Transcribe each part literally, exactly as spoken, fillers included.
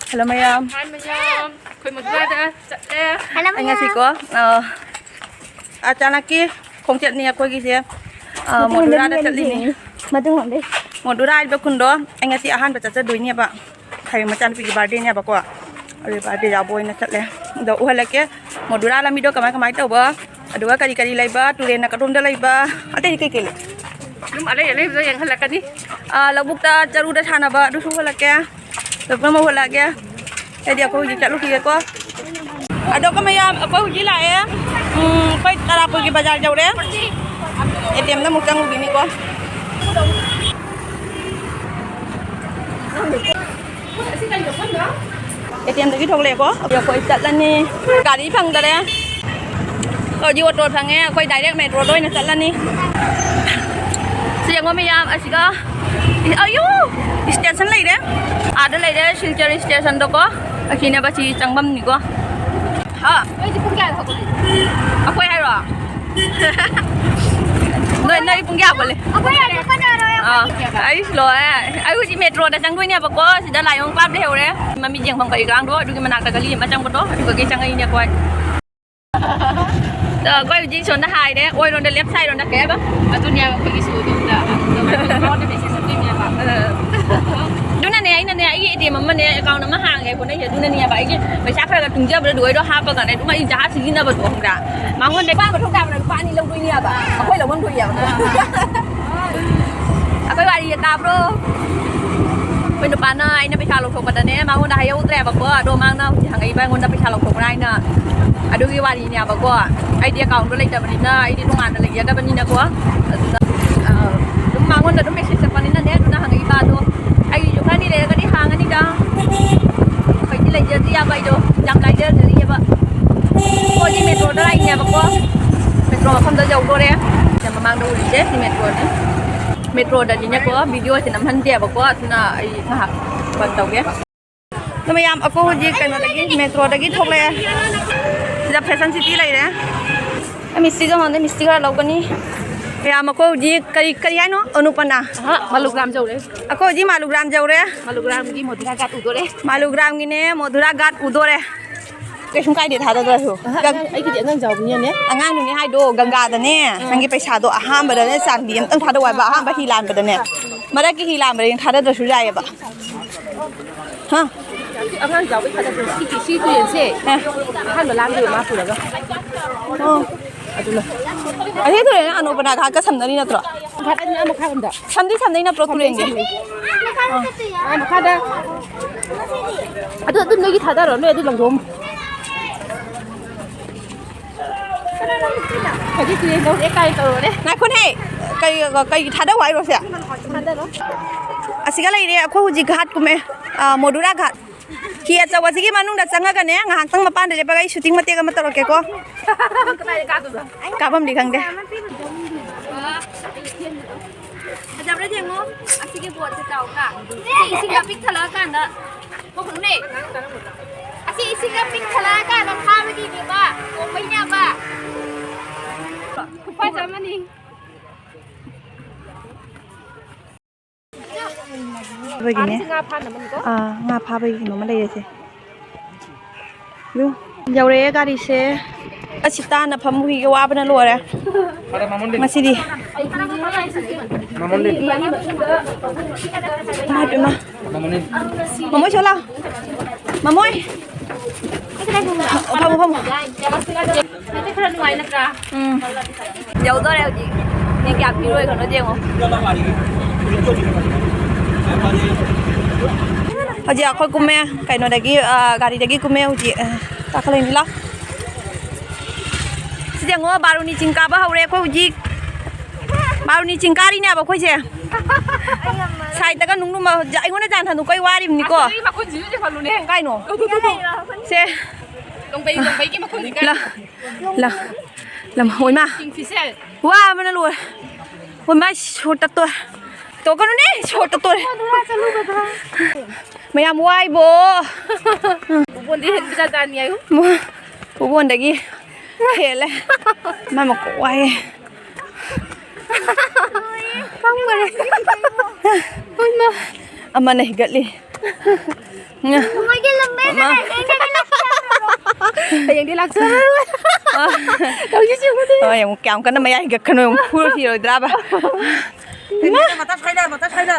Hello ꯃꯌꯥꯝ꯫ ꯍꯥꯏ ꯃꯌꯥꯝ, ꯑꯩꯈꯣꯏ ꯃꯗꯨꯔꯥꯗ ꯆꯠꯂꯦ꯫ ꯍꯜꯂꯣ ꯑꯩ ꯉꯁꯤꯀꯣ, ꯑ, ꯑꯆꯥꯅꯛꯀꯤ ꯈꯣꯡꯆꯠꯅꯤ ꯑꯩꯈꯣꯏꯒꯤꯁꯦ꯫ ꯑ, ꯃꯗꯨꯔꯥꯗ ꯆꯠꯂꯤꯅꯤ꯫ ꯃꯗꯨ ꯉꯝꯗꯦ꯫ ꯃꯗꯨꯔꯥ ꯍꯥꯏꯔꯤꯕ ꯈꯨꯟꯗꯣ ꯑꯩ ꯉꯁꯤ ꯑꯍꯥꯟꯕ ꯆꯠꯆꯗꯣꯏꯅꯦꯕ꯫ ꯍꯌꯦꯡ ꯃꯆꯥꯅꯨꯄꯤꯒꯤ ꯕꯥꯔꯗꯦꯅꯦꯕꯀꯣ꯫ ꯑꯗꯨ ꯕꯥꯔꯗꯦ ꯌꯥꯎꯕ ꯑꯣꯏꯅ ꯆꯠꯂꯦ꯫ ꯑꯗꯣ ꯎꯍꯜꯂꯛꯀꯦ꯫ ꯃꯗꯨꯔꯥ ꯂꯝꯕꯤꯗꯣ ꯀꯃꯥꯏ ꯀꯃꯥꯏ ꯇꯧꯕ, ꯑꯗꯨꯒ ꯀꯔꯤ ꯀꯔꯤ ꯂꯩꯕ, ꯇꯨꯔꯦꯟꯅ ꯀꯗꯣꯝꯗ ꯂꯩꯕ, ꯑꯇꯩꯗꯤ ꯀꯩ ꯀꯩ ꯂꯩ? ꯑꯗꯨꯝ ꯑꯂꯩ ꯑꯂꯩꯕꯗꯣ ꯌꯦꯡꯍꯜꯂꯛꯀꯅꯤ꯫ ꯑꯥ, ꯂꯧꯕꯨꯛꯇ ꯆꯔꯨꯗ ꯁꯥꯟꯅꯕ ꯑꯗꯨꯁꯨ ꯎꯍꯜꯂꯛꯀꯦ꯫ ꯂꯣꯏꯄꯨꯝꯅꯃꯛ ꯎꯍꯜꯂꯛꯑꯒꯦ꯫ ꯑꯗꯨꯗꯤ ꯑꯩꯈꯣꯏ ꯍꯧꯖꯤꯛ ꯆꯠꯂꯨꯈꯤꯒꯦꯀꯣ꯫ ꯑꯗꯣ ꯑꯩꯈꯣꯏ ꯃꯌꯥꯝ, ꯑꯩꯈꯣꯏ ꯍꯧꯖꯤꯛ ꯂꯥꯛꯑꯦ꯫ ꯎꯝ, ꯑꯩꯈꯣꯏ ꯇꯔꯥꯄꯨꯔꯒꯤ ꯕꯖꯥꯔ ꯌꯧꯔꯦ꯫ ꯑꯦ ꯇꯤ ꯑꯦꯝꯗ ꯑꯃꯨꯛ ꯆꯪꯉꯨꯈꯤꯅꯤꯀꯣ꯫ A T ꯑꯦꯝꯗꯒꯤ ꯊꯣꯛꯂꯛꯑꯦꯀꯣ꯫ ꯑꯗꯣ ꯑꯩꯈꯣꯏ ꯆꯠꯂꯅꯤ꯫ ꯒꯥꯔꯤ ꯐꯪꯗꯔꯦ꯫ ꯍꯧꯖꯤꯛ ꯑꯣꯇꯣ ꯐꯪꯉꯦ꯫ ꯑꯩꯈꯣꯏ ꯗꯥꯏꯔꯦꯛ ꯃꯦꯇ꯭ꯔꯣꯗ ꯑꯣꯏꯅ ꯆꯠꯂꯅꯤ꯫ ꯁꯤ ꯌꯦꯡꯉꯣ ꯃꯌꯥꯝ, ꯑꯁꯤꯒ, ꯑꯌꯨ! ꯁ꯭ꯇꯦꯁꯟ ꯂꯩꯔꯦ꯫ ꯑꯥꯗ ꯂꯩꯔꯦ, ꯁꯤꯜꯆꯔ ꯁ꯭ꯇꯦꯁꯟꯗꯀꯣ꯫ ꯑꯁꯤꯅꯦꯕ ꯁꯤ ꯆꯪꯐꯝꯅꯤꯀꯣ꯫ ꯍꯥ? ꯅꯣꯏꯗꯤ ꯄꯨꯡ ꯀꯌꯥꯗ ꯍꯧꯒꯠꯂꯤꯅꯣ? ꯑꯩꯈꯣꯏ ꯍꯥꯏꯔꯣ? ꯅꯣꯏ, ꯅꯣꯏ ꯄꯨꯡ ꯀꯌꯥ ꯍꯧꯒꯠꯂꯤ? ꯑꯩꯈꯣꯏ ꯍꯥꯏꯔꯣ, ꯑꯩꯈꯣꯏ ꯍꯥꯏꯔꯣ, ꯑꯥ, ꯑꯩꯈꯣꯏ ꯍꯥꯏꯔꯣ꯫ ꯑꯩ ꯁꯤꯂꯣ, ꯑꯦ, ꯑꯩ ꯍꯧꯖꯤꯛ ꯃꯦꯇ꯭ꯔꯣꯗ ꯆꯪꯗꯣꯏꯅꯦꯕꯀꯣ꯫ ꯁꯤꯗ ꯂꯥꯏꯌꯣꯡ ꯄꯥꯠ ꯂꯩꯍꯧꯔꯦ꯫ ꯃꯃꯤꯠ ꯌꯦꯡꯐꯝ ꯀꯔꯤ ꯀꯔꯥꯡꯗꯣ, ꯑꯗꯨꯒꯤ ꯃꯅꯥꯛꯇ ꯒꯂꯤ ꯑꯃ ꯆꯪꯕꯗꯣ, ꯑꯗꯨꯗꯒꯤ ꯆꯪꯉꯛꯏꯅꯦ ꯑꯩꯈꯣꯏ꯫ ꯑꯗꯣ ꯑꯩꯈꯣꯏ ꯍꯧꯖꯤꯛ ꯁꯣꯝꯗ ꯍꯥꯏꯔꯦ, ꯑꯣꯏꯔꯣꯝꯗ, ꯂꯦꯐ ꯁꯥꯏꯠ ꯔꯣꯝꯗ ꯀꯩ ꯍꯥꯏꯕ? ꯑꯗꯨꯅꯦ ꯑꯩꯈꯣꯏꯒꯤ ꯁꯤꯗ ꯃꯦꯁꯦꯖ ꯆꯠꯇꯣꯏꯅꯦꯕ꯫ ꯑꯗꯨꯅꯅꯦ ꯑꯩꯅꯅꯦ, ꯑꯩꯒꯤ ꯑꯦ ꯇꯤ ꯑꯦꯝ ꯑꯃꯅꯦ, ꯑꯦꯀꯥꯎꯟ ꯑꯃ ꯍꯥꯡꯉꯦ ꯍꯣꯠꯅꯩꯁꯦ꯫ ꯑꯗꯨꯅꯅꯦꯕ ꯑꯩꯒꯤ ꯄꯩꯁꯥ ꯈꯔ ꯈꯔ ꯇꯨꯡꯖꯕꯗꯣ ꯑꯗꯨ ꯑꯩꯗꯣ ꯍꯥꯞꯄꯒꯅꯦ ꯑꯗꯨꯝ ꯑꯩ ꯖꯍꯥꯖ ꯁꯤꯖꯤꯟꯅꯕꯗꯣ, ꯈꯪꯕ꯭ꯔꯥ? ꯃꯉꯣꯟꯗ ꯂꯨꯄꯥ ꯑꯃ ꯊꯣꯛ ꯇꯥꯕꯅ ꯂꯨꯄꯥ ꯑꯅꯤ ꯂꯧꯗꯣꯏꯅꯦꯕ꯫ ꯑꯩꯈꯣꯏ ꯂꯧꯐꯝ ꯊꯣꯛꯏ ꯍꯥꯏꯕ꯫ ꯑꯩꯈꯣꯏ ꯋꯥꯔꯤꯁꯦ ꯇꯥꯕ꯭ꯔꯣ? ꯑꯩꯈꯣꯏ ꯅꯨꯄꯥꯅ ꯑꯩꯅ ꯄꯩꯁꯥ ꯂꯧꯊꯣꯛꯄꯗꯅꯦ, ꯃꯉꯣꯟꯗ ꯍꯥꯏꯍꯧꯗ꯭ꯔꯦꯕꯀꯣ꯫ ꯑꯗꯣ ꯃꯥꯅ ꯍꯧꯖꯤꯛ ꯍꯪꯉꯛꯏꯕ ꯑꯩꯉꯣꯟꯗ ꯄꯩꯁꯥ ꯂꯧꯊꯣꯛꯄ꯭ꯔꯥ ꯍꯥꯏꯅ꯫ ꯑꯗꯨꯒꯤ ꯋꯥꯔꯤꯅꯦꯕꯀꯣ꯫ ꯑꯩꯗꯤ ꯑꯦꯀꯥꯎꯟꯗꯣ ꯂꯩꯇꯕꯅꯤꯅ, ꯑꯩꯗꯤ ꯇꯣꯉꯥꯟꯅ ꯂꯩꯖꯗꯕꯅꯤꯅꯀꯣ꯫ ꯑꯗꯨꯅ, ꯑ, ꯑꯗꯨꯝ ꯃꯉꯣꯟꯗ ꯑꯗꯨꯝ ꯃꯦꯁꯦꯖ ꯆꯠꯄꯅꯤꯅꯅꯦ, ꯑꯗꯨꯅ ꯍꯪꯉꯛꯏꯕ꯫ ꯑꯗꯣ ꯑꯩꯒꯤꯁꯨ ꯈꯔꯅꯤ ꯂꯩꯔꯒꯗꯤ ꯍꯥꯡꯉꯅꯤꯗ꯫ ꯑꯩꯈꯣꯏꯗꯤ ꯂꯩꯖꯗ꯭ꯔꯤ ꯌꯥꯕ ꯑꯩꯗꯣ, ꯌꯥꯝ ꯂꯥꯏꯖꯗ꯭ꯔꯤꯑꯕ꯫ ꯑꯩꯈꯣꯏꯗꯤ ꯃꯦꯇ꯭ꯔꯣꯗ ꯂꯥꯛꯏꯅꯦꯕꯀꯣ꯫ ꯃꯦꯇ꯭ꯔꯣ ꯃꯐꯝꯗ ꯌꯧꯗꯣꯔꯦ꯫ ꯁꯤꯗ ꯃꯃꯥꯡꯗ ꯎꯔꯤꯁꯦ ꯁꯤ ꯃꯦꯇ꯭ꯔꯣꯅꯤ꯫ ꯃꯦꯇ꯭ꯔꯣꯗꯗꯤꯅꯦꯀꯣ, ꯚꯤꯗꯤꯑꯣꯁꯦ ꯅꯝꯍꯟꯗꯦꯕꯀꯣ, ꯑꯗꯨꯅ ꯑꯩ ꯉꯥꯏꯍꯥꯛ ꯕꯟ ꯇꯧꯒꯦ꯫ ꯑꯗꯣ ꯃꯌꯥꯝ, ꯑꯩꯈꯣꯏ ꯍꯧꯖꯤꯛ ꯀꯩꯅꯣꯗꯒꯤ, ꯃꯦꯇ꯭ꯔꯣꯗꯒꯤ ꯊꯣꯛꯂꯛꯑꯦ꯫ ꯁꯤꯗ ꯐꯦꯁꯟ ꯁꯤꯇꯤ ꯂꯩꯔꯦ꯫ ꯑꯩ ꯃꯤꯁꯇꯤꯒ ꯍꯪꯗꯦ, ꯃꯤꯁꯇꯤ ꯈꯔ ꯂꯧꯒꯅꯤ꯫ ꯀꯌꯥꯝ ꯑꯩꯈꯣꯏ ꯍꯧꯖꯤꯛ ꯀꯔꯤ, ꯀꯔꯤ ꯍꯥꯏꯅꯣ? ꯑꯅꯨꯄꯅꯥ? ꯑꯍ, ꯃꯥꯂꯨꯒ꯭ꯔꯥꯝ ꯌꯧꯔꯦ꯫ ꯑꯩꯈꯣꯏ ꯍꯧꯖꯤꯛ ꯃꯥꯂꯨꯒ꯭ꯔꯥꯝ ꯌꯧꯔꯦ꯫ ꯃꯥꯂꯨꯒ꯭ꯔꯥꯝꯒꯤ ꯃꯣꯙꯨꯔꯥ ꯘꯥꯠ ꯎꯗꯣꯔꯦ꯫ ꯃꯥꯂꯨꯒ꯭ꯔꯥꯝꯒꯤꯅꯦ ꯃꯣꯙꯨꯔꯥ ꯘꯥꯠ ꯎꯗꯣꯔꯦ꯫ ꯀꯩꯁꯨꯝ ꯀꯥꯏꯗꯦ ꯊꯥꯗꯗ꯭ꯔꯁꯨ꯫ ꯑꯍ, ꯑꯉꯥꯡ, ꯑꯩꯒꯤꯗꯤ ꯑꯉꯥꯡ ꯆꯥꯎꯕꯅꯤꯅꯅꯦ꯫ ꯑꯉꯥꯡꯗꯨꯅꯦ ꯍꯥꯏꯗꯣ ꯒꯪꯒꯥꯗꯅꯦ, ꯅꯪꯒꯤ ꯄꯩꯁꯥꯗꯣ ꯑꯍꯥꯟꯕꯗꯅꯦ ꯆꯥꯟꯗꯤ ꯑꯝꯇꯪ ꯊꯥꯗꯧ ꯍꯥꯏꯕ, ꯑꯍꯥꯟꯕ ꯍꯤ ꯂꯥꯟꯕꯗꯅꯦ꯫ ꯃꯔꯛꯀꯤ ꯍꯤ ꯂꯥꯟꯕꯗꯗꯤ ꯊꯥꯗꯗ꯭ꯔꯁꯨ ꯌꯥꯏꯑꯕ꯫ ꯍꯥ? ꯑꯉꯥꯡ ꯆꯥꯎꯕꯩ ꯊꯥꯗꯗ꯭ꯔꯁꯨ ꯁꯤ, ꯁꯤ ꯇꯨꯔꯦꯟꯁꯦ ꯑꯦ꯫ ꯑꯍꯥꯟꯕ ꯂꯥꯟꯗꯣꯏꯕ ꯃꯥ ꯄꯨꯔꯒ꯫ ꯑꯣ꯫ ꯑꯗꯨꯅ꯫ ꯑꯁꯤ ꯇꯨꯔꯦꯟ ꯑꯅꯣꯄꯅꯥ ꯘꯥꯠꯀ ꯁꯝꯅꯔꯤ ꯅꯠꯇ꯭ꯔꯣ? ꯘꯥꯠ ꯑꯅꯤ ꯑꯃ ꯃꯈꯥꯔꯣꯝꯗ꯫ ꯁꯝꯗꯤ ꯁꯝꯅꯩ ꯅꯠꯇ꯭ꯔꯣ ꯁꯝꯅꯩ, ꯇꯨꯔꯦꯟꯒꯤ? ꯁꯝꯅꯩ꯫ ꯑꯥ, ꯃꯈꯥꯗ꯫ ꯑꯗꯨ, ꯑꯗꯨ ꯅꯣꯏꯒꯤ ꯊꯥꯗꯔꯣ, ꯅꯣꯏ ꯑꯗꯨ ꯂꯪꯊꯣꯛꯑꯝꯃꯣ꯫ ꯍꯧꯖꯤꯛ ꯇꯨꯔꯦꯟ ꯇꯧꯔꯦ, ꯀꯥꯏ ꯇꯧꯔꯨꯔꯦ? ꯉꯥꯏꯈꯣꯅꯦ, ꯀꯩ, ꯀꯩ ꯊꯥꯗꯧ ꯍꯥꯏꯔꯣ ꯁꯦ? ꯊꯥꯗꯔꯣ꯫ ꯑꯁꯤꯒ ꯂꯩꯔꯦ ꯑꯩꯈꯣꯏ ꯍꯧꯖꯤꯛ ꯘꯥꯠ ꯀꯨꯝꯃꯦ, ꯑ, ꯃꯣꯙꯨꯔꯥ ꯘꯥꯠ꯫ ꯍꯤ ꯑꯆꯧꯕꯁꯤꯒꯤ ꯃꯅꯨꯡꯗ ꯆꯪꯉꯒꯅꯦ, ꯉꯥꯏꯍꯥꯛꯇꯪ ꯃꯄꯥꯟꯗ ꯂꯦꯞꯄꯒ ꯑꯩ ꯁꯨꯇꯤꯡ ꯃꯇꯦꯛ ꯑꯃ ꯇꯧꯔꯛꯀꯦꯀꯣ꯫ ꯀꯗꯥꯏꯗ ꯀꯥꯞꯇꯣꯏꯕ? ꯀꯥꯞꯐꯝꯗꯤ ꯈꯪꯗꯦ꯫ ꯐꯖꯕ꯭ꯔꯥ ꯌꯦꯡꯉꯣ, ꯑꯁꯤꯒꯤ ꯕꯣꯠꯁꯦ ꯆꯥꯎꯗ꯭ꯔꯥ? ꯁꯤ ꯏꯁꯤꯡꯒ ꯄꯤꯛ ꯊꯜꯂꯛꯑꯀꯥꯟꯗ ꯊꯣꯛꯈ꯭ꯔꯅꯦ꯫ ꯑꯁꯤ ꯏꯁꯤꯡꯒ ꯄꯤꯛ ꯊꯜꯂꯛꯑꯀꯥꯟꯗ ꯐꯥꯕꯒꯤꯅꯦꯕ, ꯇꯣꯡꯕꯩꯅꯦꯕ꯫ ꯈꯨꯐꯖ ꯑꯃꯅꯤ꯫ ꯑꯗꯨꯒꯤꯅꯦ꯫ ꯑꯥꯗꯁꯨ ꯉꯥ ꯐꯥꯅꯕꯅꯤꯀꯣ꯫ ꯑꯥ, ꯉꯥ ꯐꯥꯕꯒꯤ ꯀꯩꯅꯣꯝꯃ ꯂꯩꯔꯁꯦ꯫ ꯑꯗꯨ ꯌꯧꯔꯛꯑꯦ ꯒꯥꯔꯤꯁꯦ꯫ ꯑꯁꯤ ꯇꯥꯅ ꯐꯝꯃꯨꯈꯤꯒꯦ, ꯋꯥꯕꯅ ꯂꯣꯏꯔꯦ꯫ ꯉꯁꯤꯗꯤ꯫ ꯏꯃꯥ ꯏꯄꯦꯝꯃ꯫ ꯃꯃꯣꯏ ꯁꯣꯂꯥ꯫ ꯃꯃꯣꯏ꯫ ꯐꯝꯃꯣ, ꯐꯝꯃꯣ꯫ ꯈꯔ ꯅꯨꯡꯉꯥꯏ ꯅꯠꯇ꯭ꯔꯥ? ꯎꯝ꯫ ꯌꯧꯗꯣꯔꯦ ꯍꯧꯖꯤꯛ꯫ ꯃꯤ ꯀꯌꯥ ꯄꯤꯔꯣꯏ ꯀꯩꯅꯣ ꯌꯦꯡꯉꯣ꯫ ꯍꯧꯖꯤꯛ ꯑꯩꯈꯣꯏ ꯀꯨꯝꯃꯦ ꯀꯩꯅꯣꯗꯒꯤ, ꯑ, ꯒꯥꯔꯤꯗꯒꯤ ꯀꯨꯝꯃꯦ ꯍꯧꯖꯤꯛ, ꯑ, ꯀꯥꯈꯠꯂꯛꯏꯅꯤ꯫ ꯂꯥꯎ꯫ ꯁꯤ ꯌꯦꯡꯉꯣ, ꯕꯥꯔꯨꯅꯤ ꯆꯤꯡ ꯀꯥꯕ ꯍꯧꯔꯦ ꯑꯩꯈꯣꯏ ꯍꯧꯖꯤꯛ꯫ ꯕꯥꯔꯨꯅꯤ ꯆꯤꯡ ꯀꯥꯔꯤꯅꯦꯕ ꯑꯩꯈꯣꯏꯁꯦ꯫ ꯁꯥꯏꯗꯇꯒ ꯅꯨꯡ ꯅꯨꯡ ꯑꯩꯉꯣꯟꯗ ꯖꯥꯟ ꯊꯥꯟꯗꯣꯛꯄꯩ ꯋꯥꯔꯤꯕꯅꯤꯀꯣ꯫ ꯑꯁ, ꯑꯩ ꯃꯈꯨꯟꯁꯤꯁꯨ ꯆꯤꯡꯈꯠꯂꯨꯅꯦ꯫ ꯀꯥꯏꯅꯣ? ꯇꯨ, ꯇꯨ, ꯇꯨ, ꯇꯨ꯫ ꯁꯦ꯫ ꯂꯣꯡꯕꯩ, ꯂꯣꯡꯕꯩꯒꯤ ꯃꯈꯨꯟꯁꯤ ꯀꯥꯏ? ꯂ-, ꯂ-, ꯂꯝ-, ꯍꯣꯏꯃ꯫ Kingfisher꯫ ꯋꯥꯕꯅ ꯂꯣꯏꯔꯦ꯫ ꯍꯣꯏꯃ, ꯁꯣꯔ ꯇꯠꯇꯣꯔꯦ꯫ ꯇꯣꯛꯀꯅꯨꯅꯦ, ꯁꯣꯔ ꯇꯠꯇꯣꯔꯦ꯫ ꯃꯌꯥꯝ ꯋꯥꯏꯕꯣ꯫ ꯄꯨꯕꯣꯟꯗꯤ ꯍꯦꯟꯕ ꯖꯥꯠ ꯖꯥꯠꯅꯤ ꯍꯥꯏꯌꯨ꯫ ꯃꯣ-, ꯄꯨꯕꯣꯟꯗꯒꯤ ꯍꯦꯜꯂꯦ꯫ ꯃꯥ ꯃꯀꯣꯛ ꯋꯥꯏꯌꯦ꯫ ꯐꯝꯈꯔꯦ꯫ ꯏꯃꯥ꯫ ꯑꯃꯅ ꯍꯤꯒꯠꯂꯤ꯫ ꯃꯣꯏꯒꯤ ꯂꯝꯕꯦꯜꯗ ꯃꯃꯥ꯫ ꯂꯩꯔꯤꯉꯩꯗꯒꯤ ꯂꯥꯛꯆꯔꯨꯔꯣ꯫ ꯍꯌꯦꯡꯗꯤ ꯂꯥꯛꯆꯔꯔꯣꯏ꯫ ꯑ꯫ ꯇꯧꯔꯤꯁꯦ ꯌꯦꯡꯉꯨꯅꯦ꯫ ꯍꯣꯏ, ꯑꯃꯨꯛ ꯀꯌꯥꯝ ꯀꯟꯅ ꯃꯌꯥ ꯍꯤꯒꯠꯀꯅꯣ, ꯑꯃꯨꯛ ꯐꯨꯔ ꯁꯤꯔꯣꯏꯗ꯭ꯔꯥꯕ? ꯃꯊꯛ ꯁꯥꯏꯗ, ꯃꯊꯛ ꯁꯥꯏꯗ꯫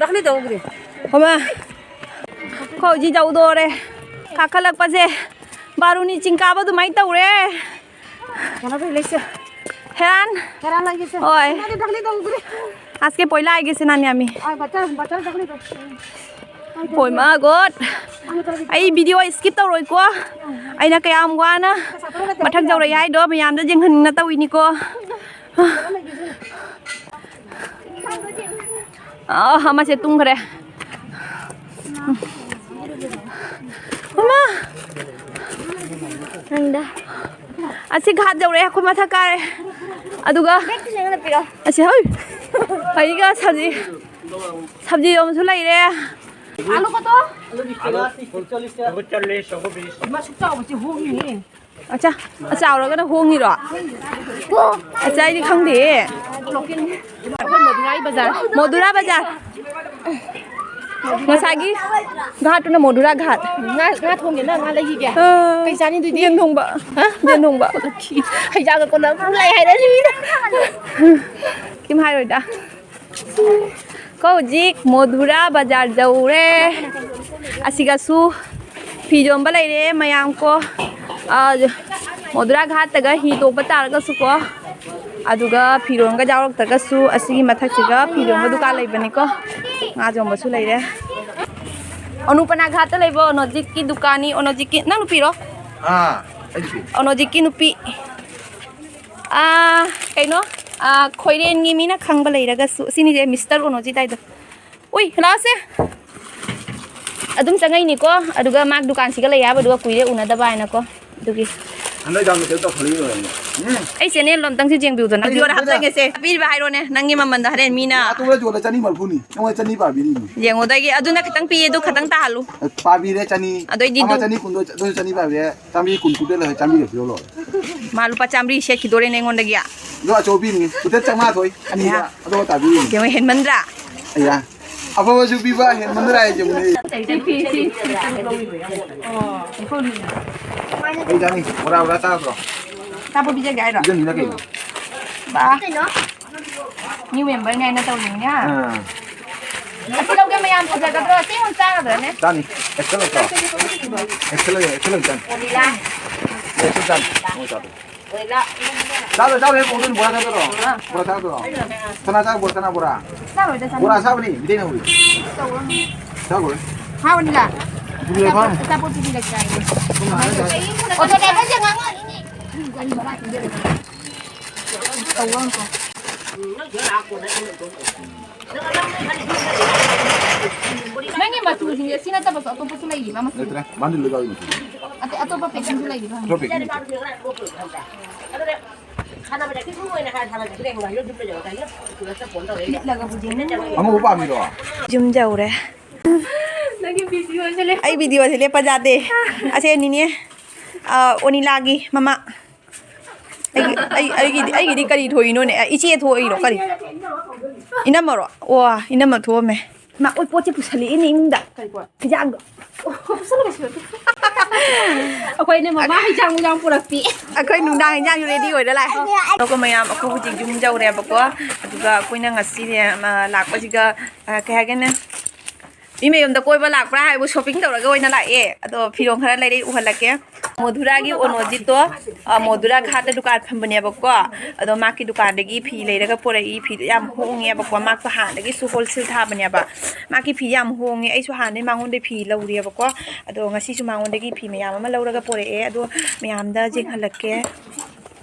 ꯗꯈꯅꯤ ꯇꯧꯒ꯭ꯔꯦ꯫ ꯃꯃꯥ꯫ ꯑꯩꯈꯣꯏ ꯍꯧꯖꯤꯛ ꯌꯧꯗꯣꯔꯦ꯫ ꯀꯥꯈꯠꯂꯛꯄꯁꯦ ꯕꯥꯔꯨꯅꯤ ꯆꯤꯡ ꯀꯥꯕ ꯑꯗꯨꯃꯥꯏꯅ ꯇꯧꯔꯦ꯫ ꯀꯩꯅꯣ ꯇꯧ, ꯂꯩꯁꯦ꯫ ꯍꯦꯔꯥꯟ꯫ ꯍꯦꯔꯥꯟ ꯂꯩꯒꯦꯁꯦ꯫ ꯍꯣꯏ꯫ ꯃꯥꯗꯤ ꯗꯈꯅꯤ ꯇꯧꯒ꯭ꯔꯦ꯫ ꯑꯥꯖ ꯀꯦ ꯄꯣꯏꯂꯥ ꯑꯥꯏꯒꯦꯁꯦ ꯅꯥꯟ ꯌꯥꯃꯤ꯫ ꯑꯥ, ꯕꯇꯔ, ꯕꯇꯔ ꯗꯈꯅꯤ ꯇꯧ꯫ ꯍꯣꯏ ꯃꯥ ꯒꯣꯠ꯫ ꯑꯩ ꯚꯤꯗꯤꯑꯣ ꯁ꯭ꯀꯤꯞ ꯇꯧꯔꯣꯏꯀꯣ꯫ ꯑꯩꯅ ꯀꯌꯥꯝ ꯋꯥꯅ ꯃꯊꯛ ꯌꯧꯔꯛꯏ ꯍꯥꯏꯗꯣ ꯃꯌꯥꯝꯗ ꯌꯦꯡꯍꯟꯅꯤꯡꯅ ꯇꯧꯔꯤꯅꯤꯀꯣ꯫ ꯑ, ꯑꯃꯁꯦ ꯇꯨꯝꯈ꯭ꯔꯦ꯫ ꯃꯃꯥ! ꯅꯪꯗ꯫ ꯑꯁꯤ ꯘꯥꯠ ꯌꯧꯔꯛꯑꯦ, ꯑꯩꯈꯣꯏ ꯃꯊꯛ ꯀꯥꯔꯦ꯫ ꯑꯗꯨꯒ ꯕꯦꯛꯇꯨ ꯅꯪꯅ ꯄꯤꯔꯣ꯫ ꯑꯁꯤ ꯍꯣꯏ꯫ ꯍꯩꯒ ꯁꯕꯖꯤ, ꯁꯕꯖꯤ ꯌꯣꯟꯕꯁꯨ ꯂꯩꯔꯦ꯫ ꯑꯥꯂꯨ ꯀꯠꯇꯣ? ꯏꯃꯥ, ꯁꯨꯛ ꯆꯥꯎꯕꯁꯤ ꯍꯣꯡꯉꯤꯅꯦ꯫ ꯑꯆꯥ, ꯑꯆꯥꯎꯔꯒꯅ ꯍꯣꯡꯉꯤꯔꯣ? ꯑꯆꯥ, ꯑꯩꯗꯤ ꯈꯪꯗꯦ꯫ ꯑꯩꯈꯣꯏ ꯃꯣꯗꯨꯔꯥꯒꯤ ꯕꯖꯥꯔ꯫ ꯃꯣꯗꯨꯔꯥ ꯕꯖꯥꯔ꯫ ꯉꯁꯥꯏꯒꯤ ꯘꯥꯠꯇꯨꯅ ꯃꯣꯗꯨꯔꯥ ꯘꯥꯠ꯫ ꯉꯥ, ꯉꯥ ꯊꯣꯡꯒꯦ, ꯅꯪ ꯉꯥ ꯂꯩꯈꯤꯒꯦ꯫ ꯑ, ꯀꯩ ꯆꯥꯅꯤꯡꯗꯣꯏꯗꯤ? ꯌꯦꯟ ꯊꯣꯡꯕ꯫ ꯍꯥ? ꯌꯦꯟ ꯊꯣꯡꯕ꯫ ꯍꯩꯖꯥꯡꯒ ꯀꯣꯟꯅ ꯑꯗꯨꯝ ꯂꯩ ꯍꯥꯏꯔꯅꯤ ꯃꯤꯅ꯫ ꯀꯩꯝ ꯍꯥꯏꯔꯣꯏꯗ꯫ ꯀꯣ ꯍꯧꯖꯤꯛ ꯃꯣꯗꯨꯔꯥ ꯕꯖꯥꯔ ꯌꯧꯔꯦ꯫ ꯑꯁꯤꯒꯁꯨ ꯐꯤ ꯌꯣꯟꯕ ꯂꯩꯔꯦ ꯃꯌꯥꯝ ꯀꯣ꯫ ꯑ, ꯃꯣꯗꯨꯔꯥ ꯘꯥꯠꯇꯒ ꯍꯤ ꯇꯣꯡꯕ ꯇꯥꯔꯒꯁꯨ ꯀꯣ꯫ ꯑꯗꯨꯒ ꯐꯤꯔꯣꯟꯒ ꯌꯥꯎꯔꯛꯇ꯭ꯔꯒꯁꯨ ꯑꯁꯤꯒꯤ ꯃꯊꯛꯁꯤꯒ ꯐꯤꯔꯣꯟꯒ ꯗꯨꯀꯥꯟ ꯂꯩꯕꯅꯤꯀꯣ꯫ ꯉꯥ ꯌꯣꯟꯕꯁꯨ ꯂꯩꯔꯦ꯫ ꯑꯅꯨꯄꯅꯥ ꯘꯥꯠꯇ ꯂꯩꯕ ꯑꯣꯅꯣꯖꯤꯠꯀꯤ ꯗꯨꯀꯥꯟꯅꯤ꯫ ꯑꯣꯅꯣꯖꯤꯠꯀꯤ, ꯅꯪ ꯅꯨꯄꯤꯔꯣ? ꯑꯥ, ꯑꯩ ꯅꯨꯄꯤ꯫ ꯑꯣꯅꯣꯖꯤꯠꯀꯤ ꯅꯨꯄꯤ꯫ ꯑꯥ, ꯀꯩꯅꯣ? ꯑꯥ, ꯈꯣꯏꯔꯦꯟꯒꯤ ꯃꯤꯅ ꯈꯪꯕ ꯂꯩꯔꯒꯁꯨ꯫ ꯁꯤꯅꯤꯁꯦ ꯃꯤꯁꯇꯔ ꯑꯣꯅꯣꯖꯤꯠ ꯍꯥꯏꯗꯣ꯫ ꯎꯏ, ꯂꯥꯛꯑꯣꯁꯦ꯫ ꯑꯗꯨꯝ ꯆꯪꯉꯛꯏꯅꯤꯀꯣ꯫ ꯑꯗꯨꯒ ꯃꯥ ꯗꯨꯀꯥꯟꯁꯤꯒ ꯂꯩ ꯍꯥꯏꯕꯗꯨꯒ ꯀꯨꯏꯔꯦ ꯎꯅꯗꯕ ꯍꯥꯏꯅꯀꯣ꯫ ꯑꯗꯨꯒꯤ꯫ ꯍꯟꯗꯛ ꯌꯥꯝꯅ ꯀꯩꯅꯣ ꯇꯧꯈꯠꯂꯛꯏ ꯑꯣꯏꯔꯝꯅꯤ꯫ ꯎꯝ꯫ ꯑꯩ ꯆꯦꯅꯦꯜ ꯑꯝꯇꯪꯁꯨ ꯌꯦꯡꯕꯤꯌꯨꯗꯅ꯫ ꯑꯩ ꯚꯤꯗꯤꯑꯣꯗ ꯍꯥꯞꯆꯒꯦꯁꯦ꯫ ꯄꯤꯔꯤꯕ ꯍꯥꯏꯔꯣꯅꯦ, ꯅꯪꯒꯤ ꯃꯃꯜꯗꯣ ꯍꯣꯔꯦꯟ ꯃꯤꯅ꯫ ꯑꯇꯣꯞꯄꯗ ꯌꯣꯜꯂꯦ ꯆꯅꯤ ꯃꯔꯤꯐꯨꯅꯤ, ꯅꯉꯣꯟꯗ ꯆꯅꯤ ꯄꯥꯕꯤꯔꯤꯅꯤ꯫ ꯌꯦꯡꯉꯣꯗꯒꯤ ꯑꯗꯨꯅ ꯈꯤꯇꯪ ꯄꯤꯌꯦ, ꯑꯗꯨ ꯈꯤꯇꯪ ꯇꯥꯍꯜꯂꯨ꯫ ꯄꯥꯕꯤꯔꯦ ꯆꯅꯤ꯫ ꯑꯗꯨꯑꯣꯏꯗꯤ ꯑꯃ ꯑꯗꯨ ꯆꯅꯤ ꯀꯨꯟꯗꯣ, ꯑꯗꯨꯁꯨ ꯆꯅꯤ ꯄꯥꯕꯤꯔꯦ꯫ ꯆꯥꯝꯃꯔꯤ ꯀꯨꯟ ꯄꯤꯕ ꯂꯩ, ꯆꯥꯝꯃꯔꯤꯒ ꯄꯤꯔꯣ ꯂꯣꯏꯔꯦ꯫ ꯃꯥ ꯂꯨꯄꯥ ꯆꯥꯝꯃꯔꯤ ꯁꯦꯠꯈꯤꯗꯣꯔꯦꯅꯦ ꯑꯩꯉꯣꯟꯗꯒꯤ꯫ ꯑꯗꯣ ꯑꯆꯧꯕ ꯄꯤꯅꯤ꯫ ꯂꯨꯄꯥ ꯆꯥꯝꯃꯉꯥ ꯊꯣꯏ ꯑꯅꯤꯗ꯫ ꯑꯌꯥ꯫ ꯑꯗꯣ ꯇꯥꯕꯤꯔꯤꯅꯤ꯫ ꯌꯦꯡꯉꯣ, ꯍꯦꯟꯃꯟꯗ꯭ꯔꯥ? ꯑꯌꯥ꯫ ꯑꯐꯕꯁꯨ ꯄꯤꯕ, ꯍꯦꯟꯃꯟꯗ꯭ꯔꯥ ꯍꯥꯏꯁꯤꯕꯨꯅꯦ꯫ ꯁꯤ ꯐꯤ, ꯁꯤ, ꯁꯤ, ꯁꯤ ꯂꯧꯕꯤꯕ ꯌꯥꯏ꯫ ꯑꯣ, ꯑꯩꯈꯣꯏ ꯀꯩ ꯆꯥꯅꯤ? ꯕꯣꯔꯥ, ꯕꯣꯔꯥ ꯆꯥꯗ꯭ꯔꯣ? ꯑꯆꯥꯄꯣꯠ ꯄꯤꯖꯒꯦ ꯍꯥꯏꯔꯣ? ꯄꯤꯖꯅꯤꯅ ꯀꯩꯅꯣ? ꯕꯥ꯫ New memberꯅꯦ ꯍꯥꯏꯅ ꯇꯧꯔꯤꯅꯤꯅꯦ꯫ ꯑꯥ꯫ ꯑꯁꯤ ꯂꯧꯒꯦ ꯃꯌꯥꯝ, ꯐꯖꯒꯗ꯭ꯔꯣ? ꯁꯤ ꯑꯃꯨꯛ ꯆꯥꯒꯗ꯭ꯔꯅꯦ? ꯆꯥꯅꯤ꯫ ꯑꯦꯛꯁꯦꯜ ꯂꯩꯇ꯭ꯔꯣ? ꯑꯦꯛꯁꯦꯜ ꯂꯩ, ꯑꯦꯛꯁꯦꯜ ꯂꯩ ꯆꯥꯅꯤ꯫ ꯑꯦꯛꯁꯦꯜ ꯆꯥꯅꯤ꯫ ꯃꯣꯏ ꯆꯥꯗꯣꯏ꯫ ꯆꯥꯗꯣꯏ, ꯆꯥꯗꯣꯏ, ꯍꯦ, ꯄꯨꯡꯗꯣꯟ ꯕꯣꯔꯥ ꯆꯥꯗꯣꯏꯔꯣ? ꯕꯣꯔꯥ ꯆꯥꯗꯣꯏꯔꯣ? ꯆꯅꯥ ꯆꯥ, ꯕꯣꯔꯥ, ꯆꯅꯥ ꯕꯣꯔꯥ꯫ ꯆꯥꯔꯣꯏꯗ, ꯆꯥꯅꯤꯡꯗꯦ꯫ ꯕꯣꯔꯥ ꯆꯥꯕꯅꯤ, ꯃꯤꯇꯩꯅ ꯍꯧꯔꯤ꯫ ꯆꯥꯔꯣꯏ꯫ ꯆꯥꯔꯣꯏ꯫ ꯍꯥꯎꯅꯤꯗ꯫ ꯑꯗꯨꯗꯤ ꯐꯝ꯫ ꯑꯆꯥꯄꯣꯠ, ꯑꯆꯥꯄꯣꯠ ꯄꯤꯕꯤꯔꯛꯀꯦ ꯍꯥꯏꯌꯦ꯫ ꯁꯨꯝ ꯍꯥꯏꯔꯒ ꯑꯣꯇꯣ ꯗ꯭ꯔꯥꯏꯚꯔꯁꯦ ꯉꯥꯡꯉꯛꯑꯅꯤꯅꯦ꯫ ꯅꯪꯒꯤ ꯃꯆꯨꯁꯤꯡꯁꯦ ꯁꯤ ꯅꯠꯇꯕꯁꯨ ꯑꯇꯣꯞꯄꯁꯨ ꯂꯩꯔꯤꯕ ꯃꯆꯨ? ꯂꯩꯇ꯭ꯔꯦ꯫ ꯃꯥꯅ ꯂꯣꯏ ꯌꯥꯎꯔꯤ ꯃꯆꯨ꯫ ꯑꯇꯩ ꯑꯇꯣꯞꯄ packingꯁꯨ ꯂꯩꯔꯤꯕ? ꯑꯇꯣꯞꯄ packing ꯂꯩꯇ꯭ꯔꯦ꯫ ꯂꯤꯠꯂꯒꯕꯨ ꯌꯦꯡꯅꯤꯡꯕ꯫ ꯑꯉꯧꯕ ꯄꯥꯝꯃꯤꯔꯣ? ꯌꯨꯝ ꯌꯧꯔꯦ꯫ ꯅꯪꯒꯤ videoꯁꯦ ꯂꯦꯞ- ꯑꯩ videoꯁꯦ ꯂꯦꯞꯄ ꯌꯥꯗꯦ꯫ ꯑꯁꯦ ꯅꯤꯅꯦ, ꯑ, ꯑꯣꯅꯤꯂꯥꯒꯤ ꯃꯃꯥ꯫ ꯑꯩꯒꯤ, ꯑꯩ, ꯑꯩꯒꯤꯗꯤ, ꯑꯩꯒꯤꯗꯤ ꯀꯔꯤ ꯊꯣꯛꯏꯅꯣꯅꯦ? ꯑ, ꯏꯆꯦ ꯊꯣꯛꯏꯔꯣ? ꯀꯔꯤ? ꯏꯅꯝꯃꯔꯣ? ꯑꯣ, ꯏꯅꯝꯃ ꯊꯣꯛꯑꯝꯃꯦ꯫ ꯃꯥ, ꯑꯣꯏ, ꯄꯣꯠꯁꯦ ꯄꯨꯁꯜꯂꯛꯑꯦꯅꯦ ꯏꯃꯨꯡꯗ꯫ ꯀꯔꯤ ꯄꯣꯠ? ꯍꯤꯟꯖꯥꯡꯗꯣ꯫ ꯑꯣ, ꯄꯨꯁꯜꯂꯛꯑꯦ, ꯄꯨꯁꯜꯂꯛꯑꯦ꯫ ꯑꯩꯈꯣꯏꯅꯦ ꯃꯃꯥ ꯍꯤꯟꯖꯥꯡ ꯍꯤꯟꯖꯥꯡ ꯄꯨꯔꯛꯄꯤ꯫ ꯑꯩꯈꯣꯏ ꯅꯨꯡꯗꯥꯡ ꯍꯤꯟꯖꯥꯡꯁꯨ ready ꯑꯣꯏꯔ ꯂꯥꯛꯑꯦ꯫ ꯑꯇꯣꯞꯄ ꯃꯌꯥꯝ ꯑꯩꯈꯣꯏ ꯍꯧꯖꯤꯛ ꯌꯨꯝ ꯌꯧꯔꯦꯕꯀꯣ꯫ ꯑꯗꯨꯒ ꯑꯩꯈꯣꯏꯅ ꯉꯁꯤꯅꯦ, ꯑ, ꯂꯥꯛꯄꯁꯤꯒ, ꯑ, ꯀꯩ ꯍꯥꯏꯒꯦꯅꯦ? ꯃꯤ ꯃꯌꯨꯝꯗ ꯀꯣꯏꯕ ꯂꯥꯛꯄ꯭ꯔꯥ ꯍꯥꯏꯕꯨ shopping ꯇꯧꯔꯒ ꯑꯣꯏꯅ ꯂꯥꯛꯑꯦ꯫ ꯑꯗꯣ ꯐꯤꯔꯣꯜ ꯈꯔ ꯂꯩꯔꯛꯏ, ꯎꯍꯜꯂꯛꯀꯦ꯫ ꯃꯣꯙꯨꯔꯥꯒꯤ ꯑꯣꯅꯣꯖꯤꯠꯇꯣ, ꯑ, ꯃꯣꯙꯨꯔꯥ ꯘꯥꯠꯇ ꯗꯨꯀꯥꯟ ꯐꯝꯕꯅꯦꯕꯀꯣ꯫ ꯑꯗꯣ ꯃꯥꯒꯤ ꯗꯨꯀꯥꯟꯗꯒꯤ ꯐꯤ ꯂꯩꯔꯒ ꯄꯣꯔꯛꯏ꯫ ꯐꯤꯗꯣ ꯌꯥꯝ ꯍꯣꯡꯉꯦꯕꯀꯣ꯫ ꯃꯥꯁꯨ ꯍꯥꯟꯅꯗꯒꯤꯁꯨ wholesale ꯊꯥꯕꯅꯦꯕ꯫ ꯃꯥꯒꯤ ꯐꯤ ꯌꯥꯝ ꯍꯣꯡꯉꯦ꯫ ꯑꯩꯁꯨ ꯍꯥꯟꯅꯗꯒꯤ ꯃꯉꯣꯟꯗ ꯐꯤ ꯂꯧꯔꯦꯕꯀꯣ꯫ ꯑꯗꯣ ꯉꯁꯤꯁꯨ ꯃꯉꯣꯟꯗꯒꯤ ꯐꯤ ꯃꯌꯥꯝ ꯑꯃ ꯂꯧꯔꯒ ꯄꯣꯔꯛꯑꯦ꯫ ꯑꯗꯣ ꯃꯌꯥꯝꯗ ꯌꯦꯡꯍꯜꯂꯛꯀꯦ꯫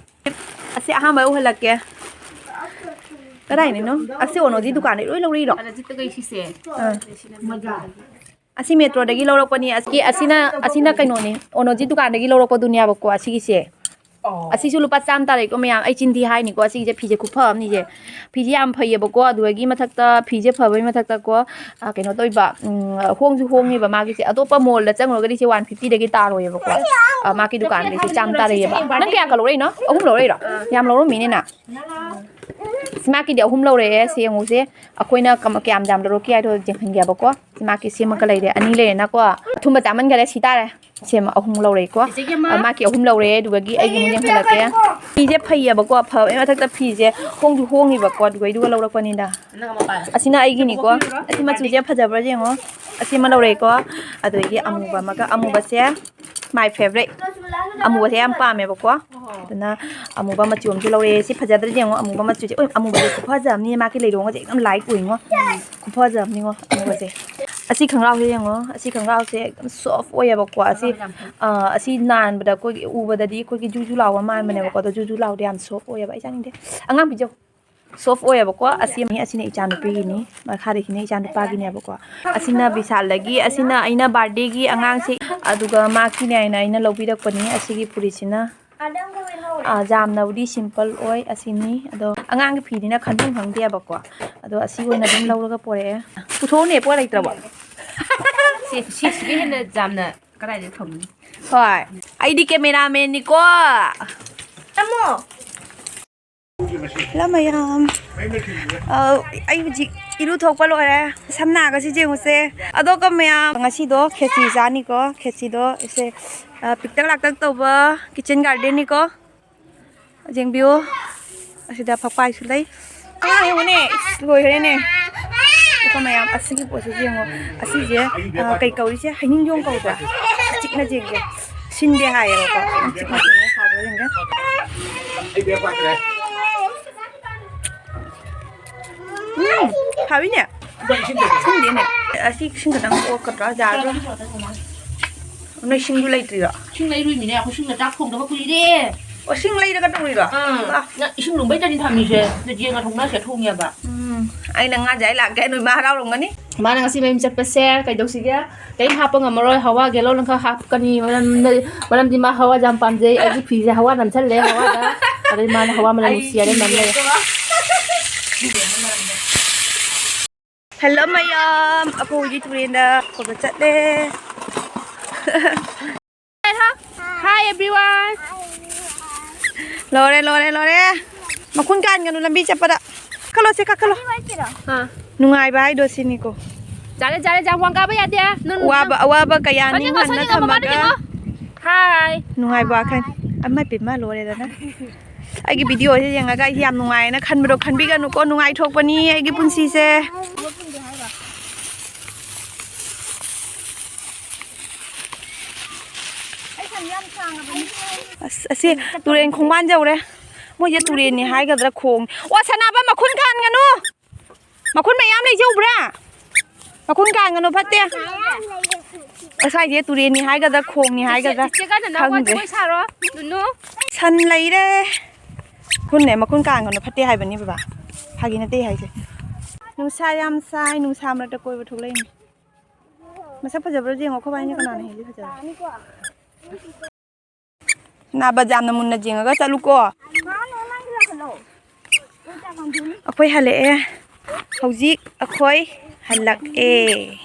ꯑꯁꯤ ꯑꯍꯥꯟꯕ ꯎꯍꯜꯂꯛꯀꯦ꯫ ꯀꯗꯥꯏꯅꯣ? ꯑꯁꯤ ꯑꯣꯅꯣꯖꯤ ꯗꯨꯀꯥꯟꯗꯩ ꯂꯣꯏ ꯂꯧꯔꯛꯏꯔꯣ? ꯑꯅꯖꯤꯠꯇ ꯀꯩ ꯁꯤꯁꯦ? ꯑꯥ꯫ ꯃꯣꯏꯒ꯫ ꯑꯁꯤ ꯃꯦꯇ꯭ꯔꯣꯗꯒꯤ ꯂꯧꯔꯛꯄꯅꯤ꯫ ꯑꯁꯤ, ꯑꯁꯤꯅ, ꯑꯁꯤꯅ ꯀꯩꯅꯣꯅꯤ, ꯑꯣꯅꯣꯖꯤꯠ ꯗꯨꯀꯥꯟꯗꯒꯤ ꯂꯧꯔꯛꯄꯗꯨꯅꯦꯕꯀꯣ꯫ ꯑꯁꯤꯒꯤꯁꯦ, ꯑꯁꯤꯁꯨ ꯂꯨꯄꯥ ꯆꯥꯝꯃ ꯇꯥꯔꯦꯀꯣ ꯃꯌꯥꯝ꯫ ꯑꯩ ꯆꯤꯟꯊꯤ ꯍꯥꯏꯅꯤꯀꯣ, ꯑꯁꯤꯒꯤꯁꯦ ꯐꯤꯁꯦ ꯈꯨꯐ ꯑꯃꯅꯤꯁꯦ꯫ ꯐꯤꯁꯦ ꯌꯥꯝ ꯐꯩꯌꯦꯕꯀꯣ꯫ ꯑꯗꯨꯗꯒꯤ ꯃꯊꯛꯇ, ꯐꯤꯁꯦ ꯐꯕꯒꯤ ꯃꯊꯛꯇꯀꯣ, ꯑ, ꯀꯩꯅꯣ ꯇꯧꯏꯕ, ꯎꯝ, ꯍꯣꯡꯁꯨ ꯍꯣꯡꯉꯤꯕ ꯃꯥꯒꯤꯁꯦ꯫ ꯑꯇꯣꯞꯄ ꯃꯣꯜꯗ ꯆꯪꯉꯨꯔꯒꯗꯤ ꯁꯤ ꯋꯥꯟ ꯐꯤꯐꯇꯤꯗꯒꯤ ꯇꯥꯔꯣꯏꯌꯦꯕꯀꯣ꯫ ꯑ, ꯃꯥꯒꯤ ꯗꯨꯀꯥꯟꯗꯩꯁꯦ ꯆꯥꯝꯃ ꯇꯥꯔꯛꯑꯦꯕ꯫ ꯅꯪ ꯀꯌꯥ ꯀ ꯂꯧꯔꯛꯏꯅꯣ? ꯑꯍꯨꯝ ꯂꯧꯔꯛꯏꯔꯣ? ꯌꯥꯝ ꯂꯧꯔꯝꯃꯤꯅꯦ ꯅꯪ꯫ ꯁꯤ ꯃꯥꯒꯤꯗꯤ ꯑꯍꯨꯝ ꯂꯧꯔꯛꯑꯦ꯫ ꯁꯤ ꯌꯦꯡꯉꯨꯁꯦ, ꯑꯩꯈꯣꯏꯅ ꯀꯃ-, ꯀꯌꯥꯝ ꯌꯥꯝ ꯂꯧꯔꯛꯀꯦ ꯍꯥꯏꯗꯣ ꯌꯦꯡꯍꯟꯒꯦꯕꯀꯣ꯫ ꯁꯤ ꯃꯥꯒꯤ ꯁꯦꯝꯃꯒ ꯂꯩꯔꯦ, ꯑꯅꯤ ꯂꯩꯔꯦꯅꯀꯣ꯫ ꯑꯊꯨꯝꯕ ꯆꯥꯃꯟꯈꯔꯦ, ꯁꯤ ꯇꯥꯔꯦ꯫ ꯁꯦꯝ ꯑꯍꯨꯝ ꯂꯧꯔꯛꯑꯦꯀꯣ꯫ ꯆꯤꯆꯦꯒꯤ ꯑꯃ꯫ ꯑ, ꯃꯥꯒꯤ ꯑꯍꯨꯝ ꯂꯧꯔꯛꯑꯦ꯫ ꯑꯗꯨꯗꯒꯤ ꯑꯩꯒꯤ ꯑꯃꯨꯛ ꯌꯦꯡꯍꯜꯂꯛꯀꯦ꯫ ꯐꯤꯁꯦ ꯐꯩꯌꯦꯕꯀꯣ, ꯐꯕꯒꯤ ꯃꯊꯛꯇ ꯐꯤꯁꯦ ꯍꯣꯡꯁꯨ ꯍꯣꯡꯉꯤꯕꯀꯣ, ꯑꯗꯨꯒꯩꯗꯨꯒ ꯂꯧꯔꯛꯄꯅꯤꯗ꯫ ꯅꯪ ꯑꯃ ꯄꯥꯏꯔꯣ꯫ ꯑꯁꯤꯅ ꯑꯩꯒꯤꯅꯤꯀꯣ꯫ ꯑꯁꯤ ꯃꯆꯨꯁꯦ ꯐꯖꯕ꯭ꯔꯥ ꯌꯦꯡꯉꯣ꯫ ꯑꯁꯤ ꯑꯃ ꯂꯧꯔꯛꯑꯦꯀꯣ꯫ ꯑꯗꯨꯗꯒꯤ ꯑꯃꯨꯕ ꯑꯃꯒ, ꯑꯃꯨꯕꯁꯦ my favorite꯫ ꯑꯃꯨꯕꯁꯦ ꯌꯥꯝ ꯄꯥꯝꯃꯦꯕꯀꯣ꯫ ꯑꯗꯨꯅ ꯑꯃꯨꯕ ꯃꯆꯨ ꯑꯃꯁꯨ ꯂꯧꯔꯛꯑꯦ꯫ ꯁꯤ ꯐꯖꯗ꯭ꯔꯗꯤ ꯌꯦꯡꯉꯣ, ꯑꯃꯨꯕ ꯃꯆꯨꯁꯦ꯫ ꯑꯣꯏ, ꯑꯃꯨꯕꯁꯦ ꯈꯨꯐꯖ ꯑꯃꯅꯤ꯫ ꯃꯥꯒꯤ ꯂꯩꯔꯣꯡꯒꯁꯦ ꯑꯗꯨꯝ light ꯑꯣꯏꯉꯣ꯫ ꯈꯨꯐꯖ ꯑꯃꯅꯤꯉꯣ ꯑꯃꯨꯕꯁꯦ꯫ ꯑꯁꯤ ꯈꯣꯡꯒ꯭ꯔꯥꯎꯁꯦ ꯌꯦꯡꯉꯣ꯫ ꯑꯁꯤ ꯈꯣꯡꯒ꯭ꯔꯥꯎꯁꯦ ꯑꯗꯨꯝ soft ꯑꯣꯏꯌꯦꯕꯀꯣ꯫ ꯑꯁꯤ, ꯈꯣꯡꯒ꯭ꯔꯥꯎ ꯌꯥꯝ ꯐꯩ꯫ ꯑ, ꯑꯁꯤ ꯅꯥꯟꯕꯗ ꯑꯩꯈꯣꯏꯒꯤ ꯎꯕꯗꯗꯤ ꯑꯩꯈꯣꯏꯒꯤ ꯖꯨ ꯖꯨ ꯂꯥꯎꯕ ꯃꯥꯟꯕꯅꯦꯕꯀꯣ꯫ ꯑꯗꯣ ꯖꯨ ꯖꯨ ꯂꯥꯎꯗꯦ, ꯌꯥꯝ soft ꯑꯣꯏꯌꯦꯕ꯫ ꯑꯩ ꯆꯥꯅꯤꯡꯗꯦ꯫ ꯑꯉꯥꯡ ꯄꯤꯖꯧ꯫ Soft ꯑꯣꯏꯌꯦꯕꯀꯣ꯫ ꯑꯁꯤ ꯑꯃꯅꯤ, ꯑꯁꯤꯅ ꯏꯆꯥꯅꯨꯄꯤꯒꯤꯅꯤ꯫ ꯃꯈꯥꯗꯒꯤꯅ ꯏꯆꯥꯅꯨꯄꯥꯒꯤꯅꯦꯕꯀꯣ꯫ ꯑꯁꯤꯅ ꯕꯤꯁꯥꯜꯗꯒꯤ, ꯑꯁꯤꯅ ꯑꯩꯅ birthdayꯒꯤ ꯑꯉꯥꯡꯁꯤ, ꯑꯗꯨꯒ ꯃꯥꯒꯤꯅꯦ ꯍꯥꯏꯅ ꯑꯩꯅ ꯂꯧꯕꯤꯔꯛꯄꯅꯤ꯫ ꯑꯁꯤꯒꯤ ꯐꯨꯔꯤꯠꯁꯤꯅ, ꯑ, ꯌꯥꯝꯅꯕꯨꯗꯤ simple ꯑꯣꯏ꯫ ꯑꯁꯤꯅꯤ꯫ ꯑꯗꯣ ꯑꯉꯥꯡꯒꯤ ꯐꯤꯅꯤꯅ ꯈꯟꯐꯝ ꯈꯪꯗꯦꯕꯀꯣ꯫ ꯑꯗꯣ ꯑꯁꯤ ꯑꯣꯏꯅ ꯑꯗꯨꯝ ꯂꯧꯔꯒ ꯄꯣꯔꯛꯑꯦ꯫ ꯄꯨꯊꯣꯛꯎꯅꯦ, ꯄꯣꯠ ꯂꯩꯇ꯭ꯔꯕꯣ? ꯁꯤ, ꯁꯤꯁꯤꯒꯤ ꯍꯦꯟꯅ ꯌꯥꯝꯅ ꯀꯗꯥꯏꯗ ꯊꯝꯃꯨꯅꯤ? ꯍꯣꯏ꯫ ꯑꯩꯗꯤ cameramanꯅꯤꯀꯣ꯫ ꯇꯥꯃꯣ꯫ ꯍꯜꯂꯣ ꯃꯌꯥꯝ꯫ ꯑ, ꯑꯩ ꯍꯧꯖꯤꯛ ꯏꯔꯨ ꯊꯣꯛꯄ ꯂꯣꯏꯔꯦ꯫ ꯁꯝ ꯅꯥꯒꯁꯤ ꯌꯦꯡꯉꯨꯁꯦ꯫ ꯑꯗꯣ ꯀꯣ ꯃꯌꯥꯝ, ꯉꯁꯤꯗꯣ ꯈꯦꯆꯤ ꯆꯥꯅꯤꯀꯣ꯫ ꯈꯦꯆꯤꯗꯣ ꯏꯁꯦ, ꯑ, ꯄꯤꯛꯇꯛ ꯂꯥꯛꯇꯛ ꯇꯧꯕ kitchen gardenꯅꯤꯀꯣ꯫ ꯌꯦꯡꯕꯤꯌꯨ꯫ ꯑꯁꯤꯗ ꯐꯛꯄꯥꯏꯁꯨ ꯂꯩ꯫ ꯑꯉꯥꯡ ꯌꯦꯡꯉꯨꯅꯦ꯫ ꯏꯁ, ꯂꯣꯏꯈ꯭ꯔꯦꯅꯦ꯫ ꯑꯗꯣ ꯃꯌꯥꯝ, ꯑꯁꯤꯒꯤ ꯄꯣꯠꯁꯦ ꯌꯦꯡꯉꯣ꯫ ꯑꯁꯤꯁꯦ, ꯑ, ꯀꯩ ꯀꯧꯔꯤꯁꯦ? ꯍꯩꯅꯤꯡꯖꯣꯡ ꯀꯧꯕ꯭ꯔꯥ? ꯆꯤꯛꯅ ꯌꯦꯡꯒꯦ꯫ ꯁꯤꯟꯗꯦ ꯍꯥꯏꯌꯦꯕꯀꯣ꯫ ꯆꯤꯛꯅ ꯌꯦꯡꯒꯦ, ꯍꯥꯎꯕ꯭ꯔꯥ ꯌꯦꯡꯒꯦ꯫ ꯎꯝ, ꯍꯥꯎꯏꯅꯦ꯫ ꯁꯤꯟꯗꯦꯅꯦ꯫ ꯑꯁꯤ ꯏꯁꯤꯡ ꯈꯤꯇꯪ ꯑꯣꯠꯀꯗ꯭ꯔꯥ? ꯌꯥꯔꯗ꯭ꯔꯥ? ꯅꯣꯏ ꯁꯤꯡꯗꯨ ꯂꯩꯇ꯭ꯔꯤꯔꯣ? ꯁꯤꯡ ꯂꯩꯔꯨꯏꯃꯤꯅꯦ, ꯑꯩꯈꯣꯏ ꯁꯤꯡꯗ ꯆꯥꯛ ꯊꯣꯡꯗꯕ ꯀꯨꯏꯔꯦ꯫ ꯑꯣ, ꯁꯤꯡ ꯂꯩꯔꯒ ꯇꯧꯔꯤꯔꯣ? ꯑꯥ, ꯋꯥ꯫ ꯅꯪ ꯏꯁꯤꯡ ꯂꯨꯝꯕꯩ ꯇꯅꯤ ꯊꯝꯃꯤꯁꯦ꯫ ꯅꯣꯏ ꯌꯦꯟꯒ ꯊꯣꯡꯅꯁꯦ ꯊꯣꯡꯉꯦꯕ꯫ ꯎꯝ, ꯑꯩꯅ ꯉꯥ ꯖꯥꯏ ꯂꯥꯛꯀꯦ, ꯅꯣꯏ ꯃꯥ ꯍꯔꯥꯎꯔꯝꯒꯅꯤ꯫ ꯃꯥꯅ ꯉꯁꯤ ꯃꯌꯨꯝ ꯆꯠꯄꯁꯦ ꯀꯩꯗꯧꯁꯤꯒꯦ? ꯀꯔꯤꯝ ꯍꯥꯞꯄ ꯉꯝꯃꯔꯣꯏ, ꯍꯋꯥ ꯒꯦꯂꯣꯟ ꯈꯔ ꯍꯥꯞꯀꯅꯤ꯫ ꯃꯔꯝꯗꯤ, ꯃꯔꯝꯗꯤ ꯃꯥ ꯍꯋꯥ ꯌꯥꯝ ꯄꯥꯝꯖꯩ꯫ ꯑꯩꯒꯤ ꯐꯤꯁꯦ ꯍꯋꯥ ꯅꯝꯁꯜꯂꯦ ꯍꯋꯥꯗ꯫ ꯑꯗꯩ ꯃꯥꯅ ꯍꯋꯥ ꯃꯅꯝ ꯅꯨꯡꯁꯤ ꯍꯥꯏꯅ ꯅꯝ ꯂꯩꯔꯦ꯫ ꯍꯜꯂꯣ ꯃꯌꯥꯝ, ꯑꯩꯈꯣꯏ ꯍꯧꯖꯤꯛ ꯇꯨꯔꯦꯟꯗ ꯀꯣꯏꯕ ꯆꯠꯂꯦ꯫ Hi everyone. ꯂꯣꯏꯔꯦ, ꯂꯣꯏꯔꯦ, ꯂꯣꯏꯔꯦ꯫ ꯃꯈꯨꯟ ꯀꯥꯟꯒꯅꯨ ꯂꯝꯕꯤ ꯆꯠꯄꯗ꯫ ꯀꯥꯈꯠꯂꯣ, ꯁꯦ, ꯀꯥꯈꯠꯂꯣ꯫ ꯑꯥ꯫ ꯅꯨꯡꯉꯥꯏꯕ ꯍꯥꯏꯗꯣ ꯁꯤꯅꯤꯀꯣ꯫ ꯖꯥꯔꯦ, ꯖꯥꯔꯦ, ꯖꯥꯔꯦ, ꯋꯥꯡ ꯀꯥꯕ ꯌꯥꯗꯦ꯫ ꯅꯪ, ꯋꯥꯕ, ꯅꯪ ꯑꯋꯥꯕ ꯀꯌꯥ ꯐꯅꯦꯛ ꯅꯤꯡꯍꯟꯅ ꯃꯁꯥꯅ ꯉꯝꯕ ꯊꯝꯃꯒ꯫ ꯐꯅꯦꯛ ꯌꯦꯡꯉꯣ꯫ Hi. ꯅꯨꯡꯉꯥꯏꯕ ꯋꯥꯈꯜ꯫ ꯑꯃ ꯄꯤꯃ ꯂꯣꯏꯔꯦꯗꯅ꯫ ꯑꯩꯒꯤ videoꯁꯦ ꯌꯦꯡꯉꯒ ꯑꯩꯁꯦ ꯌꯥꯝ ꯅꯨꯡꯉꯥꯏꯅ ꯈꯟꯕꯗꯣ ꯈꯟꯕꯤꯒꯅꯨꯀꯣ, ꯅꯨꯡꯉꯥꯏꯊꯣꯛꯄꯅꯤ ꯑꯩꯒꯤ ꯄꯨꯟꯁꯤꯁꯦ꯫ ꯑꯁ, ꯑꯁꯤ ꯇꯨꯔꯦꯟ ꯈꯣꯡꯕꯥꯟ ꯌꯧꯔꯦ꯫ ꯃꯣꯏꯁꯦ ꯇꯨꯔꯦꯟꯅꯤ ꯍꯥꯏꯒꯗ꯭ꯔꯥ ꯈꯣꯡ-, ꯑꯣ, ꯁꯅꯥꯕ ꯃꯈꯨꯟ ꯀꯥꯟꯒꯅꯨ꯫ ꯃꯈꯨꯟ ꯃꯌꯥꯝ ꯂꯩꯖꯧꯕ꯭ꯔꯥ? ꯃꯈꯨꯟ ꯀꯥꯟꯒꯅꯨ, ꯐꯠꯇꯦ꯫ ꯉꯁꯥꯏꯁꯦ ꯇꯨꯔꯦꯟꯅꯤ ꯍꯥꯏꯒꯗ꯭ꯔꯥ ꯈꯣꯡꯅꯤ ꯍꯥꯏꯒꯗ꯭ꯔꯥ ꯆꯤꯆꯦ, ꯆꯤꯆꯦ ꯀꯟꯅ ꯅꯥꯎ ꯈꯪꯗ꯭ꯔꯦ꯫ ꯋꯥ ꯁꯥꯔꯣ꯫ ꯅꯨꯅꯨ꯫ ꯁꯟ ꯂꯩꯔꯦ꯫ ꯈꯨꯟꯅꯦ ꯃꯈꯨꯟ ꯀꯥꯡꯒꯅꯨ ꯐꯠꯇꯦ ꯍꯥꯏꯕꯅꯤ ꯕꯕꯥ꯫ ꯐꯥꯒꯤ ꯅꯠꯇꯦ ꯍꯥꯏꯁꯦ꯫ ꯅꯨꯡꯁꯥ ꯌꯥꯝ ꯁꯥꯏ, ꯅꯨꯡꯁꯥ ꯃꯔꯛꯇ ꯀꯣꯏꯕ ꯊꯣꯛꯂꯛꯏꯅꯤ꯫ ꯃꯁꯛ ꯐꯖꯕ꯭ꯔꯥ ꯌꯦꯡꯉꯣ, ꯑꯩꯈꯣꯏ ꯕꯥꯏꯅ ꯀꯅꯥꯅ ꯍꯦꯜꯂꯤ ꯐꯖꯕ? ꯅꯥꯕ ꯌꯥꯝꯅ ꯃꯨꯟꯅ ꯌꯦꯡꯉꯒ ꯆꯠꯂꯨꯀꯣ꯫ ꯑꯩꯈꯣꯏ ꯍꯜꯂꯛꯑꯦ꯫ ꯍꯧꯖꯤꯛ ꯑꯩꯈꯣꯏ ꯍꯜꯂꯛꯑꯦ꯫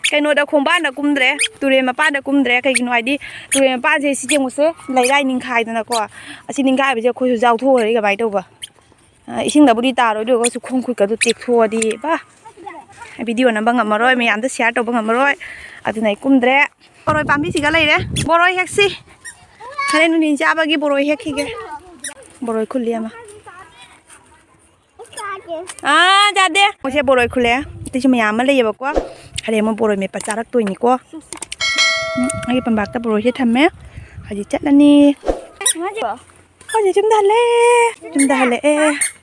ꯀꯩꯅꯣꯗ, ꯈꯣꯡꯕꯥꯟꯗ ꯀꯨꯝꯗ꯭ꯔꯦ, ꯇꯨꯔꯦꯟ ꯃꯄꯥꯟꯗ ꯀꯨꯝꯗ꯭ꯔꯦ꯫ ꯀꯩꯒꯤꯅꯣ ꯍꯥꯏꯗꯤ, ꯇꯨꯔꯦꯟ ꯃꯄꯥꯟꯁꯦ ꯁꯤ ꯌꯦꯡꯉꯨꯁꯦ, ꯂꯩꯔꯥꯏ ꯅꯤꯡꯈꯥꯏꯗꯅꯀꯣ꯫ ꯑꯁꯤ ꯅꯤꯡꯈꯥꯏꯕꯁꯦ ꯑꯩꯈꯣꯏꯁꯨ ꯌꯥꯎꯊꯣꯛꯎꯔꯗꯤ ꯀꯃꯥꯏꯅ ꯇꯧꯕ? ꯑ, ꯏꯁꯤꯡꯗꯕꯨꯗꯤ ꯇꯥꯔꯣꯏ, ꯑꯗꯨ ꯑꯣꯏꯔꯒꯁꯨ ꯈꯣꯡ ꯈꯨꯠꯀꯗꯣ ꯇꯦꯛꯊꯣꯛꯑꯗꯤ, ꯕꯥ, video ꯅꯝꯕ ꯉꯝꯃꯔꯣꯏ, ꯃꯌꯥꯝꯗ share ꯇꯧꯕ ꯉꯝꯃꯔꯣꯏ꯫ ꯑꯗꯨꯅ ꯑꯩ ꯀꯨꯝꯗ꯭ꯔꯦ꯫ ꯕꯣꯔꯣꯏ ꯄꯥꯝꯕꯤꯁꯤꯒ ꯂꯩꯔꯦ꯫ ꯕꯣꯔꯣꯏ ꯍꯦꯛꯁꯤ꯫ ꯍꯣꯔꯦꯟ ꯅꯨꯡꯊꯤꯟ ꯆꯥꯕꯒꯤ ꯕꯣꯔꯣꯏ ꯍꯦꯛꯈꯤꯒꯦ꯫ ꯕꯣꯔꯣꯏ ꯈꯨꯜꯂꯤ ꯑꯃ꯫ ꯑꯥ, ꯌꯥꯗꯦ꯫ ꯃꯣꯏꯁꯦ ꯕꯣꯔꯣꯏ ꯈꯨꯜꯂꯦ꯫ ꯑꯇꯩꯁꯨ ꯃꯌꯥꯝ ꯑꯃ ꯂꯩꯌꯦꯕꯀꯣ꯫ ꯍꯣꯔꯦꯟ ꯑꯃꯨꯛ ꯕꯣꯔꯣꯏ ꯃꯦꯠꯄ ꯆꯥꯔꯛꯇꯣꯏꯅꯤꯀꯣ꯫ ꯎꯝ, ꯑꯩꯒꯤ ꯄꯝꯕꯥꯛꯇ ꯕꯣꯔꯣꯏꯁꯦ ꯊꯝꯃꯦ꯫ ꯍꯧꯖꯤꯛ ꯆꯠꯂꯅꯤ꯫ ꯍꯧꯖꯤꯛ ꯌꯨꯝꯗ ꯍꯜꯂꯦ꯫ ꯌꯨꯝꯗ ꯍꯜꯂꯛꯑꯦ꯫